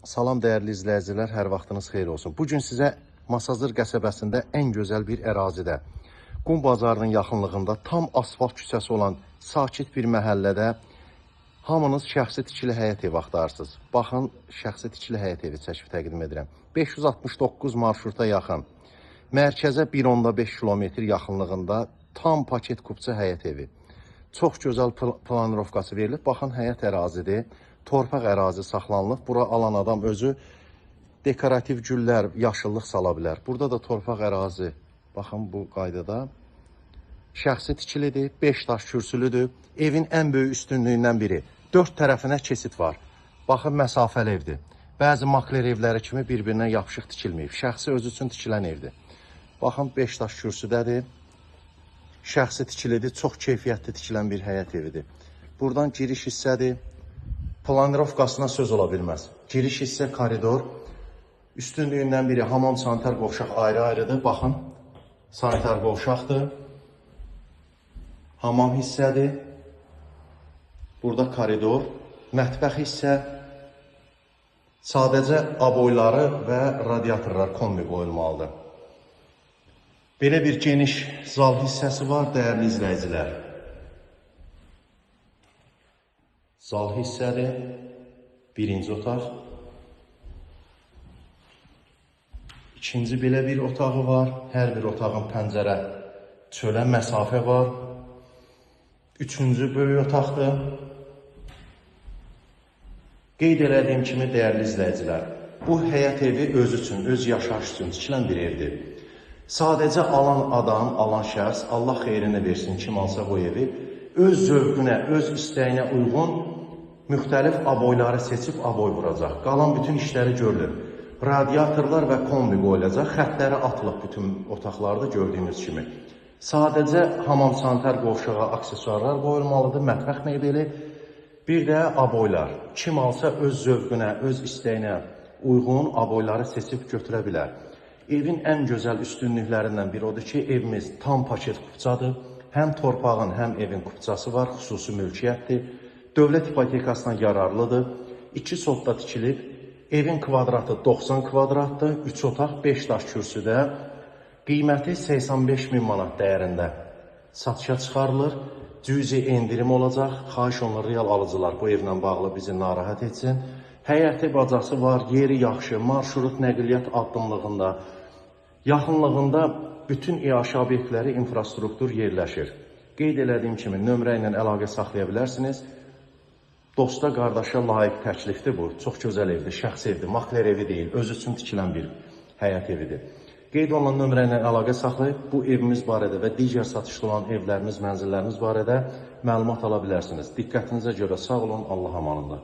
Salam dəyərli izləyicilər, hər vaxtınız xeyir olsun. Bu gün sizə Masazır qəsəbəsində ən gözəl bir ərazidə, Qum bazarının yaxınlığında tam asfalt küçəsi olan sakit bir məhəllədə hamınız şəxsi tikili həyət evi axtarırsınız. Baxın, şəxsi tikili həyət evi çəkib təqdim edirəm. 569 marşruta yaxın, mərkəzə 1,5 kilometr yaxınlığında tam paket kupça həyət evi. Çox gözəl planirovkası verilib. Baxın, həyət ərazidir. Torpaq ərazi saxlanılıb. Bura alan adam özü dekorativ güllər, yaşıllıq sala bilər. Burada da torpaq ərazi. Baxın, bu qaydada. Şəxsi tikilidir, 5 daş kürsülüdür. Evin ən böyük üstünlüyündən biri. 4 tərəfinə kesit var. Baxın, məsafəli evdir. Bəzi makler evləri kimi bir-birinə yapışıq tikilməyib. Şəxsi özü üçün tikilən evdir. Baxın, 5 daş kürsüdədir. Şəxsi tikilidir, çox keyfiyyətli tikilən bir həyət evidir. Buradan giriş hissədir. Planirovkasına söz ola bilməz. Giriş hissə koridor. Üstünlüyündən biri hamam sanitar qovşaq ayrı-ayrıdır. Baxın, sanitar qovşaqdır. Hamam hissədir. Burada koridor, mətbəx hissə. Sadəcə aboyları və radiatorlar kombi qoyulmalıdır. Belə bir geniş zal hissəsi var, dəyərli izləyicilər. Zal hissədir, birinci otaq. İkinci belə bir otağı var. Hər bir otağın pəncərə çölə məsafə var. Üçüncü böyük otaqdır. Qeyd elədiyim kimi, dəyərli izləyicilər, bu həyət evi özü üçün, öz yaşayış üçün tikilən bir evdir. Sadəcə alan adam, alan şəxs, Allah xeyrini versin kim alsa bu evi, öz zövqünə, öz istəyinə uyğun müxtəlif aboyları seçib aboy vuracaq. Qalan bütün işləri görülür. Radiatorlar və kombi qoyulacaq, xəttləri atılıb bütün otaqlarda gördüyünüz kimi. Sadəcə hamam sanitar qovşağa aksesuarlar qoyulmalıdır, mətbəx mebeli, bir də aboylar. Kim alsa öz zövqünə, öz istəyinə uyğun aboyları seçib götürə bilər. Evin ən gözəl üstünlüklərindən biri odur ki, evimiz tam paket kupçadır. Həm torpağın, həm evin kupçası var, xüsusi mülkiyyətdir. Dövlət ipotekasına yararlıdır. 2 sotda tikilib, evin kvadratı 90 kvadratdır, 3 otaq, 5 daş kürsüdə. Qiyməti 85 min manat dəyərində satışa çıxarılır. Cüzi endirim olacaq. Xahiş olunur real alıcılar bu evlə bağlı bizi narahat etsin. Həyəti bacası var, yeri yaxşı, marşrut nəqliyyat addımlığında, yaxınlığında bütün iaşə obyektləri, infrastruktur yerləşir. Qeyd elədiyim kimi nömrə ilə əlaqə saxlaya bilərsiniz. Dosta, qardaşa layiq təklifdir bu. Çox gözəl evdir, şəxsi evdir, makler evi deyil, özü üçün tikilən bir həyət evidir. Qeyd olunan nömrə ilə əlaqə saxlayıb bu evimiz barədə və digər satışda olan evlərimiz, mənzillərimiz barədə məlumat ala bilərsiniz. Diqqətinizə görə sağ olun, Allah amanında.